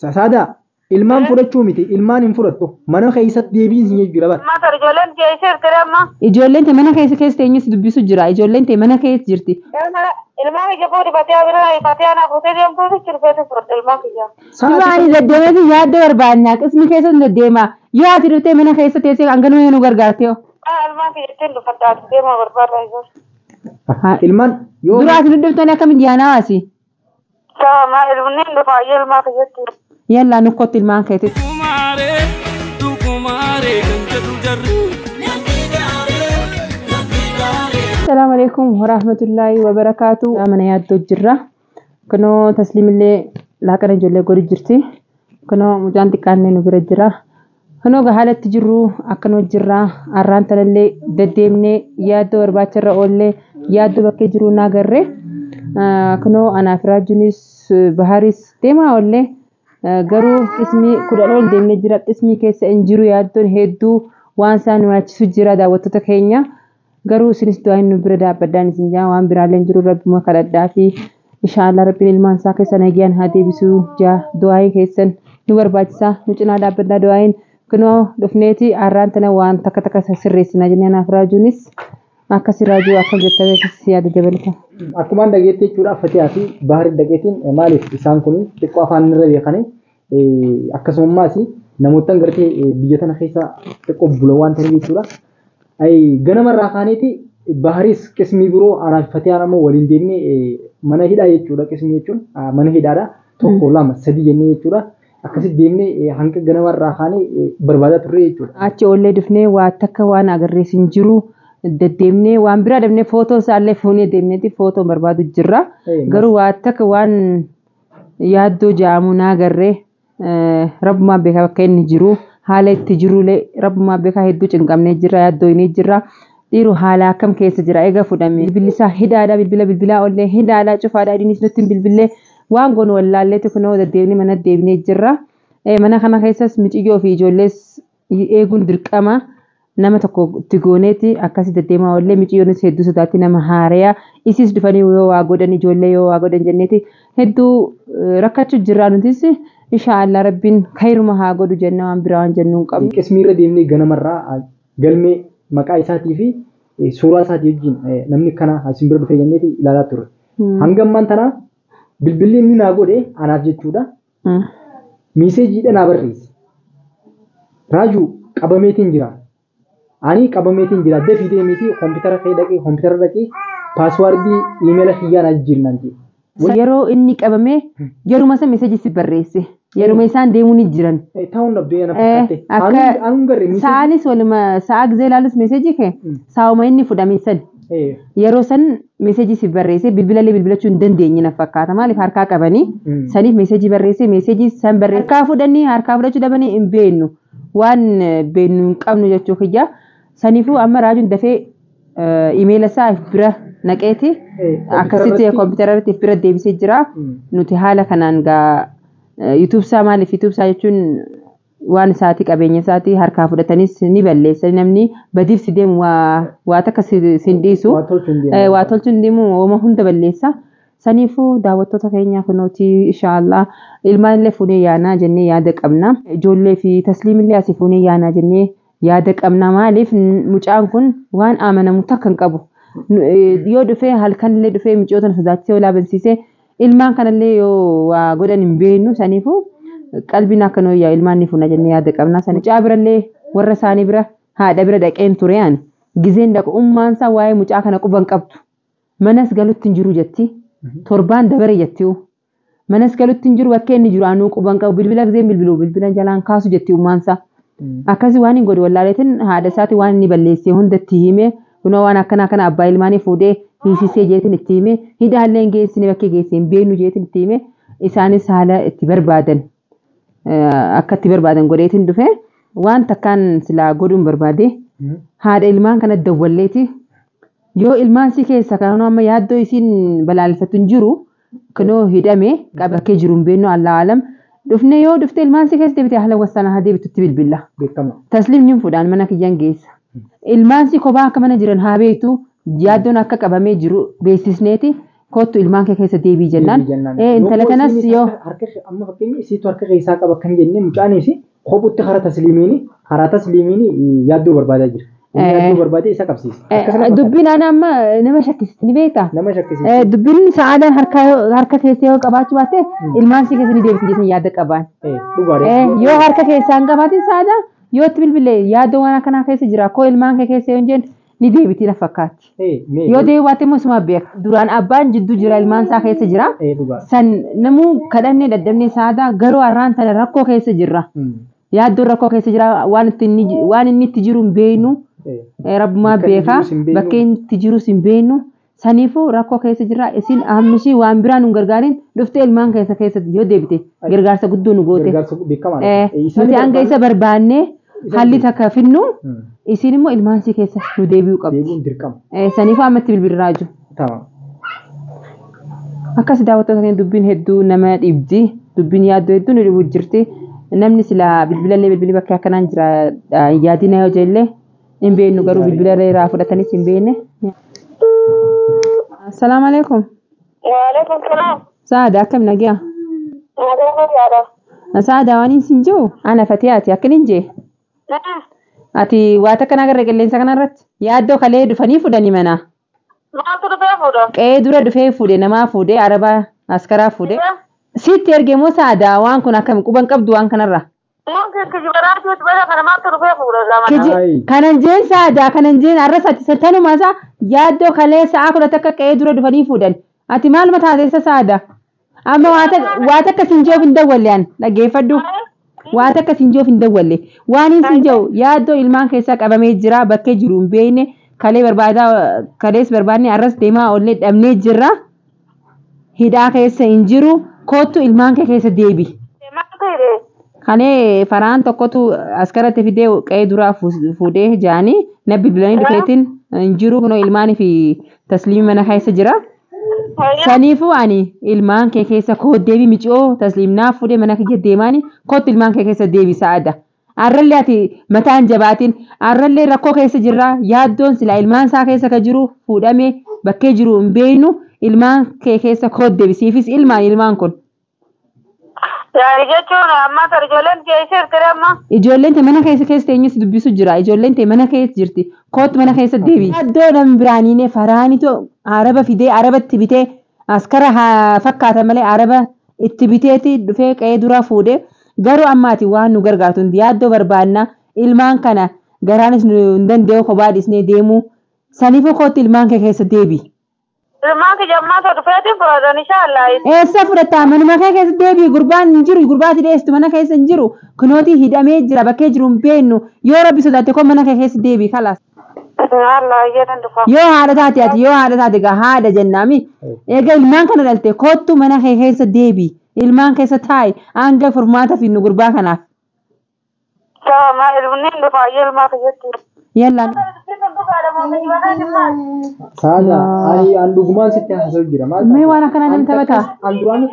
Saadaa ilmaan fudhachuu miti ilmaan hin fudhattu mana keessatti deebiin sin jira bara. Matar ijoolleen geessee jirti amma. Ijoolleen tee mana keessa keessa teenyus dubbisu jira. Ijoolleen tee mana keessa jirti. Ilmaan kiyya fuudhi fatee bira fatee ana fuutee deemtuu fi fudhadhe ilmaan kiyya. Dura ani deddeemeeti yaadda barbaanna. Qismi keessa deddeema. Yoo ati dhuftee mana keessa teessee hanganuma nu gargaarte yoo. Ilmaan kiyya ittiin dhufadha ati deema barbaada ijoollee. Ilmaan yoo Dura ati dhuftanii akkamitti yaanaa waasi? Sama ilmiin dhufa ilmaa kiyyatti. Yallaa nu kottu ilmaan keetitti. Dukumaaree dukumaaree kan jedhu jarri. Assalaamu alaikum warahmatullaahi wabarakaatu. Mana yaaddoo jirra. Kunoo tasliimillee laaqana ijoollee godhu jirti. Kunoo mucaan xiqqaanne nu bira jira. Kunoo haalatti jirru akkanuma jirra. Arraan talallee deddeemnee yaaddoo barbaacharra oollee yaaddoo bakkee jiru naa agarre. Kunoo anaaf raajuunis baharis deemaa oollee. Garuu qismii 10 ol deemnee jira. Qismii keessa hin jiru yaaddoon hedduu waan isaan nu yaachisu jira daawwattoota keenya. Garuu isinis du'aa nu bira dhaabbadhaan isin jaa waan biraallee hin jiru rabbuma kadhadhaa fi inshaallah rabbiin ilmaan isaa keessa nagayaan haa deebisuu jaa du'aa keessan nu barbaachisa nu cinaa dhaabbadhaa du'aayin kunoo dhufneeti arraan tana waan takka takka sirreessinaa jennee anaaf raajuunis akkasi raajuu akkam jettee akkasi yaada dabalata. Akkumaan dhageetti jechuudha Fatihaa fi Baharii dhageettiin maaliif isaan kun xiqqoo afaan irra beekanii akkasumammaas namoota gartee biyya tana keessa xiqqoo bula waan ta'eef jechuudha. Ganamarraa kaaneeti Baharis qismii biroo anaaf Fatihaan ammoo waliin deemnee mana hidhaa jechuudha. Qismii jechuun mana hidhaadha. 1 2 3 jennee jechuudha. Akkasitti deemnee hanga ganamarraa kaanee barbaadaa turre jechuudha. Achi oollee dhufnee waa takka waan agarrees hin jiru deddeemnee waan biraa dhabnee footoo isaallee fuunee deemneeti footoo barbaadu jirra. Garuu waa takka waan yaaddoo ja'amu naa agarree rabbumaa beekaa bakka inni jiru. Haala itti jirullee rabbumaa beekaa hedduu cinqamnee jirra yaaddoo inni jirra. Dhiiru haala akkam keessa jira eega fudhame. Bilbilli isaa hidhaadha bilbila bilbilaa oollee hidhaadha cufaadha innis nutti hin bilbillee waan goonu wallaalleetu kunoo deddeebinee mana deebinee jirra. Mana kana keessas mucayyoo fi ijoollees eeguun dirqama nama tokko itti gooneeti akkasi deddeemaa oollee mucayyoonis hedduu sodaatti nama haariyaa isiis dhufanii yoo waa godhan ijoollee yoo waa godhan jenneeti hedduu rakkachuu jirra nutis inshaallah rabbiin kayruma haa godhu jenna waan biraa waan jennu hin qabnu. Qismiirra deemnee ganamarraa galmee maqaa isaatii fi suuraa isaatii wajjin namni kana isin bira dhufee jenneeti ilaalaa turre. Hanga ammaan tana bilbilli inni naa godhe anaaf jechuudha. Miiseejiidha naa barreesse. Raajuu qabameetiin jira. Ani qabameetiin jira. Dafii deemiitii koompitara kee dhaqee koompitara dhaqee paaswaardii iimeela kiyyaa naa jijjiirnaan jedhe. Yeroo inni qabame yeruma san meeseejii si barreesse. Yeruma isaan deemuu ni jiran. Ta'uun dhabdee na fakkaate. Akka Anuun garee miiseejii. sa'aanis waluma sa'a gizee ilaalus meeseejii kee saa'uma inni fudhame san. Yeroo san meeseejii si barreesse bilbilallee bilbilachuu hin dandeenye na fakkaata. Maaliif harkaa qabanii saniif meeseejii barreesse meeseejii san barreesse. Harkaa fudhanii harkaa fudhachuu dhabanii hin beeknu. Waan beeknu hin qabnu jechuu kiyya. Saniifuu amma raajuun dafee imeela isaa bira naqeeti akkasitti koompitara irratti bira deebisee jira. Nuti haala kanaan gaa yuutuub isaa maaliif yuutuub isaa jechuun waan isaati qabeenya isaati harkaa fudhatanis ni balleessa namni badiif si deemu waa takka si hin dhiisu. Waa tolchuu hin deemu ooma hunda balleessa. Saniifuu daawwattoota keenyaa kunooti inshaallah ilmaan illee fuunee yaanaa jennee yaada qabna. Ijoollee fi tasliimillee asii fuunee yaanaa jennee yaada qabna. Maaliif mucaan kun waan amanamu takka hin qabu. Yoo dhufee halkanillee dhufee mucoota sodaachisee olaa bansiisee ilmaan kanallee yoo waa godhan hin beeknu saniifuu qalbiin akka noo ilmaan ni fuuna jennee yaada qabna. Mucaa birallee warra isaanii bira haadha bira dhaqeen ture ani gizeen dhaqu ummaan isaa waa'ee mucaa kana quba hin qabdu. Manas galutti hin jiru jetti. Torbaan dabare jetti. Manas galutti hin jiru bakka inni jiru anuu quba hin qabu bilbila gizeen bilbilu bilbila jalaan kaasu jetti ummaan isaa. Akkasi waan hin godhu wallaaleetiin haadha isaati waan inni balleessee hunda itti himee kunoo waan akkana akkana abbaa ilmaanii fuudhee hiisisee jeetiin itti himee hidhaallee hin geessine bakkee geessee hin beeknu jeetiin itti himee isaanis haala itti barbaadan akka itti barbaadan godheetiin dhufe waan takkaan silaa godhuun barbaade haadha ilmaan kana dawwalleeti yoo ilmaan si keessa kanoo amma yaaddoo isiin balaalfattu hin jiru kunoo hidhame bakkee jiru hin beeknu allaa alam dhufne yoo dhufte ilmaan si keessa deebite haala wassana haa deebitutti bilbilla. Tasliim ni fuudhaan mana kiyyaan geessa. Ilmaan si kophaa akka mana jiran haa beektu yaaddoon akka qabamee jiru beeksisneeti Kottu ilmaan kee keessa deebii jennaan. Intala kanas yoo harka amma fakkeenya isiitu harka keessaa qaba kan jenne mucaanis kophutti karaa tasliimiin yaaddoo barbaadaa jira. Yaaddoo barbaadee isa qabsiisa. Dubbiin ana amma nama shakkisisti ni beektaa? Nama shakkisiisa. Dubbiin sa'aadhaan harka keessa yoo qabaachuu baatte ilmaan si keessa ni deebiti jechuun yaada qabaan. Yoo harka keessaa hin qabaatin sa'aadhaan yoo itti bilbilee yaadoo waan akkanaa keessa jira koo ilmaan kee keessa yoo hin jenne ni deebiti na fakkaatti. Yoo deebii baatte immoo isuma beeka. Duraan abbaan jidduu jira ilmaan isaa keessa jira. San namuu kadhannee daddabnee sa'aadaa garuu har'aan tana rakkoo keessa jirra. Yaaddoon rakkoo keessa jira waan inni itti jiru hin beeknu. Rabbumaa beeka bakka inni itti jirus hin beeknu. Saniifuu rakkoo keessa jira isin ammishii waan biraa nu gargaarin dhuftee ilmaan keessa keessatti yoo deebite gargaarsa guddoo nu goote. Nuti hanga isa barbaannee halli takka finnu isin immoo ilmaan si keessa nu deebi'uu qabdi. Saniifuu ammatti bilbilirraa jiru. Akkas daawwattoota keenya dubbiin hedduu nama dhibdi dubbiin yaaddoo hedduu nu dhibu jirti. Namni silaa bilbilallee bilbilii bakka akkanaan jira yaadina yoo jelle hin beeknu garuu bilbila irraa fudhatanis hin beekne. Assalaamu alaikum. Waalaikum salaam. Saada akkam nagaa? Nagaa. Saada waan hin jiru ana Fatiyaati akkan hin jee. Ati waa takka nagarra qilleensa kanarratti yaaddoo kalee dhufanii fudhanii mana. Maaltu dhufee fuudha? Qe'ee dura dhufee fuudhe namaa fuudhe araba askaraa fuudhe. Sitti erge moo saada waan kun akkam quban qabdu waan kanarra? Kanan jeen saada kanan jeen arras ati tanuma isaa yaaddoo kalee sa'a 11 qe'ee dura dhufanii fuudhan. Ati maaluma taateessa saada? Amma waa takka siin joof hin dawwalle an dhaggeeffadhu. Waa takka siin joof hin dawwalle. Waan hin siin jiru yaaddoo ilmaan keessaa qabamee jira bakkee jiru hin beekne kalee barbaadaa kalees barbaadne arras deemaa oollee dhabnee jirra. Hidhaa keessa hin jiru kottu ilmaan kee keessa deebi. Kalee faraan tokkotu askaratti fidee qe'ee duraa fuudhee jaanii na bilbilanii dhufeetiin hin jiru kunoo ilmaanii fi tasliimii mana keessa jira. Saniifuu ani ilmaan kee keessa koo deebi miciyoo tasliimnaa fuudhee mana kiyya deemaani kottu ilmaan kee keessa deebi sa'aada. Arrallee ati mataan jabaatiin arrallee rakkoo keessa jirra yaaddoon silaa ilmaan isaa keessa ka jiru fuudhamee bakkee jiru hin beeknu ilmaan kee keessa koo deebi siifis ilmaan kun. Yaani jechuun amma ijoolleen keessa jirti amma. Ijoolleen ta'e mana keessa keessa teenyus dubbisu jira. Ijoolleen ta'e mana keessa jirti. Kootu mana keessa deebi. Yaaddoo nama biraaniine faraanitu araba fidee arabatti bitee askara fakkaata malee araba itti biteeti dhufee qe'ee dura fuudhee garuu ammaati waan nu gargaartu hundi yaaddoo barbaanna ilmaan kana garaanis nu hin danda'u kophaa dhiisnee deemuu saniifuu kootu ilmaan kee keessa deebi. Ilmaan kiyya ammaa ta'u dhufeetiin fudhatan inshaallah. Eessa fudhataa manuma kee keessa deebi gurbaan hin jiru gurbaati dheessitu mana keessa hin jiru kunootii hidhamee jira bakkee jiru hin beeknu yoo rabbi sodaate koo mana kee keessa deebi kalaas. Yoo haadha taate ati yoo haadha taate gaa haadha jennaami egaa ilmaan kana dhalte kottu mana kee keessa deebi ilmaan keessa taa'i hanga furmaata finnu gurbaa kanaaf. Tama ilmi dhufaa ilmaa keessatti. Yalla. Saada ani an dhugumaan sitti haasa'u jira. Mee waan akkanaa nam taphataa? An duraan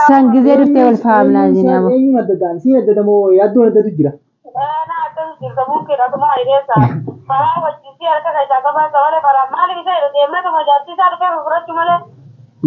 San gizee dhuftee wal faamnaa jennaama. Eenyuun adda ta'an siin adda moo yaaddoon addatu jira.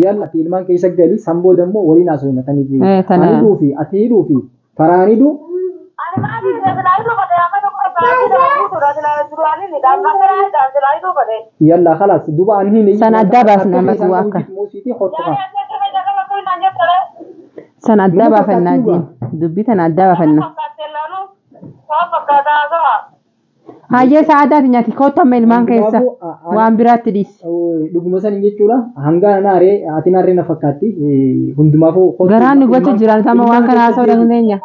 Yalla ati ilmaan keessa gali san booda immoo waliin haasofna taniif. Ani dhuufi ati dhuufi faraani dhuu. Yalla خلاص duuba ani hin San addaa baasna ammas waa akka. San addaa baafannaa jeen dubbii tana addaa baafanna. Hayyee sa'aadaati nyaati kottu amma ilmaan keessa waan biraatti dhiisi. Dhuguma sanii jechuudha hangaan ana aree ati naarree na fakkaatti hundumaafuu. Garaan nu gocha jiraan sama waan kana haasa'uu dandeenya.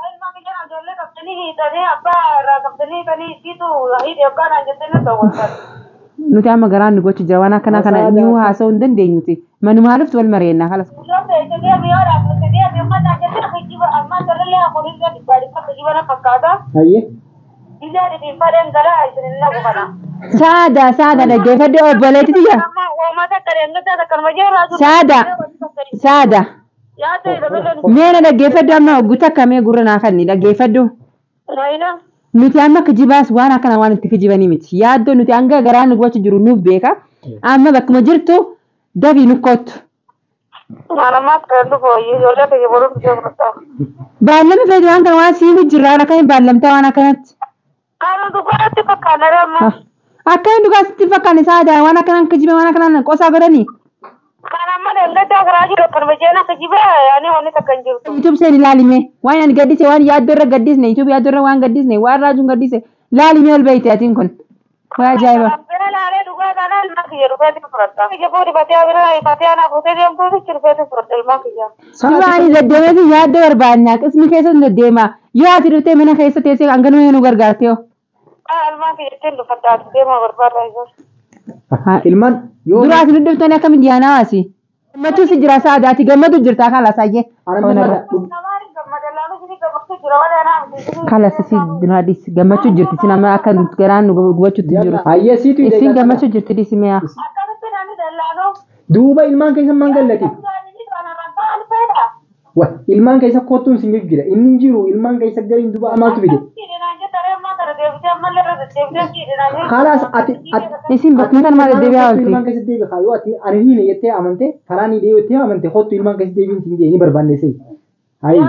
Nuti amma garaan nu gocha jira waan akkanaa kana ni haasa'uu hin dandeenyuti. Manumaa dhuftu wal mareennaa kalas. Hayyee. Saada saada dhaggeeffadhu obboleetti tiyya. Saada saada. Mee na dhaggeeffadhu amma guutuu akkamii gurra naa kanni dhaggeeffadhu. Nuti amma kijibaas waan akkana waan itti kijibanii miti. Yaaddoo nuti hanga garaan nu gubachuu jiru nuuf beeka. Amma bakkuma jirtu dafii nu kottu. Baallama feetu waan kana waan siimu jirra waan akkamiin baallamtaa waan akkanatti. Akkamiin dhugaa sitti fakkaanne saadaa waan akkanaan kijibe waan akkanaan qosaa godhanii. YouTube seen ilaalime waan ani gaddise waan yaaddoo irra gaddisne YouTube yaaddoo irra waan gaddisne waan raajuun gaddise laalime ol beeyte atiin kun. Waa ajaa'iba. Dura ani deddeemeeti yaaddoo barbaadna qismi keessa deddeema yoo ati dhuftee mana keessa teessee hanganuma nu gargaarte yoo. Ilmaan yoo Dura ati dhuftoon akkamiin dhiyaanaa waasi. Gammachuu si jira saadaati gammadu jirta kalas ayyee. Kalas si duraadis gammachuu jirti si nama akka garaan nu gubachuutti jiru. Hayyee siitu Isin gammachuu jirti dhisi mi'a. Duuba ilmaan keessa maan gallati? Wa ilmaan keessa kottuun sin jira. Inni hin jiru ilmaan keessa gariin duuba amaatu fide. Kalaas ati Isin bakkuma kana maal deddeebi'aa oolti? Ilmaan keessa deebi haa yoo ati ani hin jettee amante karaa ni deebi jettee amante kottu ilmaan keessa deebiin sin jee ni barbaanne se'i. Hayi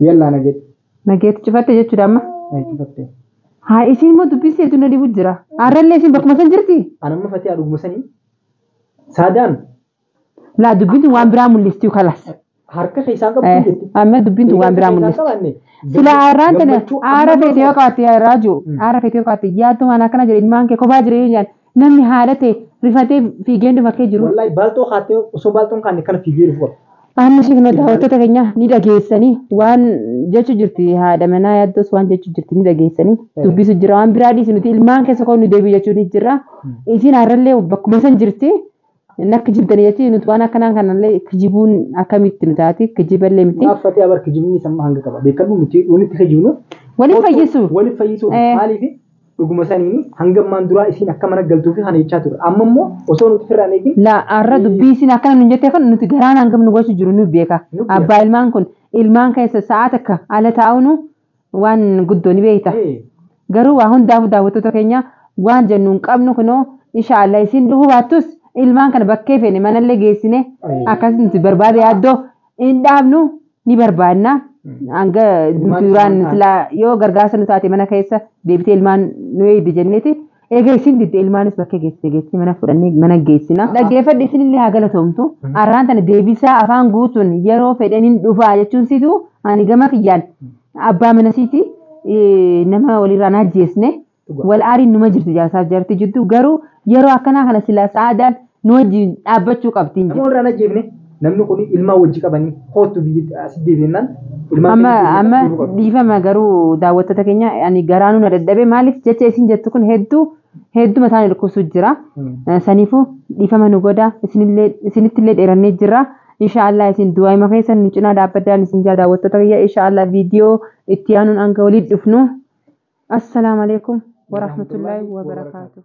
yallaa nageet. Nageetti cufatte jechuudha amma. Hayi cufatte. Haa isin immoo dubbisee tu na dhibu jira. Har'allee isin bakkuma san jirti? Anamma fatee aduguma sanii saadaan Laa dubbiin waan biraa mul'isti kalas. harka keessaan qabdu jetti. Amma dubbiin waan biraa mul'isti. Sila aaraan tana aara feete yoo qabaatte raajuu aara feete yoo qabaatte yaaddu waan akkana jedhe ilmaan kee kophaa jireenya jedhan namni haadha ta'e rifatee fiigeen dhufa jiru. Wallahi baaltoo kaattee osoo baaltoon kaanne kana fiigee dhufu. Amma ishee kana daawwattoota keenya ni dhageessanii waan jechuu jirti haadha manaa yaaddos waan jechuu jirti ni dhageessanii dubbisu jira waan biraa dhiisi nuti ilmaan keessa koo nu deebi'u jechuun ni jira. Isin har'allee bakkuma san jirti. Nakki jibdanii jechuun nuti waan akkanaa kanallee kijibuun akkamitti nu taati kijiballee miti. Maaf fatee abar kijibni samma hanga qaba. Beekamuu miti walitti kijibnu. Waliif fayyisu. Waliif fayyisuu maaliif dhuguma saniini hanga ammaan duraa isiin akka mana galtuu fi kana jechaa ture. Amma immoo osoo nuti firraan eegin La har'a dubbii isin akkana nu jettee kan nuti garaan hangam nu gochuu jiru nu beeka. Abbaa ilmaan kun ilmaan keessa sa'a takka ala taa'uunu waan guddoo ni beekta. Garuu waa hundaafuu daawwattoota keenya waan jennu hin qabnu kunoo inshaallah isin dhufuu baattus ilmaan kana bakkee feene manallee geessine akkasii nuti barbaade yaaddoo hin dhaabnu ni barbaadna. Hanga duraan silaa yoo gargaarsa nu taate mana keessa deebitee ilmaan nu eegdi jenneeti. Egaa isin didde ilmaanis bakkee geessine geessine mana fudhannee mana geessina. Dhaggeeffadhi isinillee haa galatoomtu. Har'aan tana deebisaa afaan guutuun yeroo fedhaniin dhufaa jechuun situ ani gama kiyyaan abbaa mana siiti nama walirraa ajjeesne wal aariin numa jirti jaarsaaf jaartii jirtu garuu yeroo akkanaa kana silaa sa'aadaan nu wajjin dhaabbachuu qabdi. Nama walirraa ajjeefne namni kun ilmaan wajji qabanii kootu biyya as deebi'ennaan Amma amma dhiifama garuu daawwattoota keenya ani garaanuu na dadhabe maaliif jecha isin jettu kun hedduu hedduu mataan dhukkubsu jira. Saniifuu dhiifama nu godha isinittillee dheerannee jira. Inshaallah isin du'aa'ima keessan nu cinaa dhaabbadhaan isin jaa daawwattoota kiyya inshaallah viidiyoo itti aanuun hanga waliin dhufnu. Assalaamu alaikum warahmatullaahi wabarakaatuh.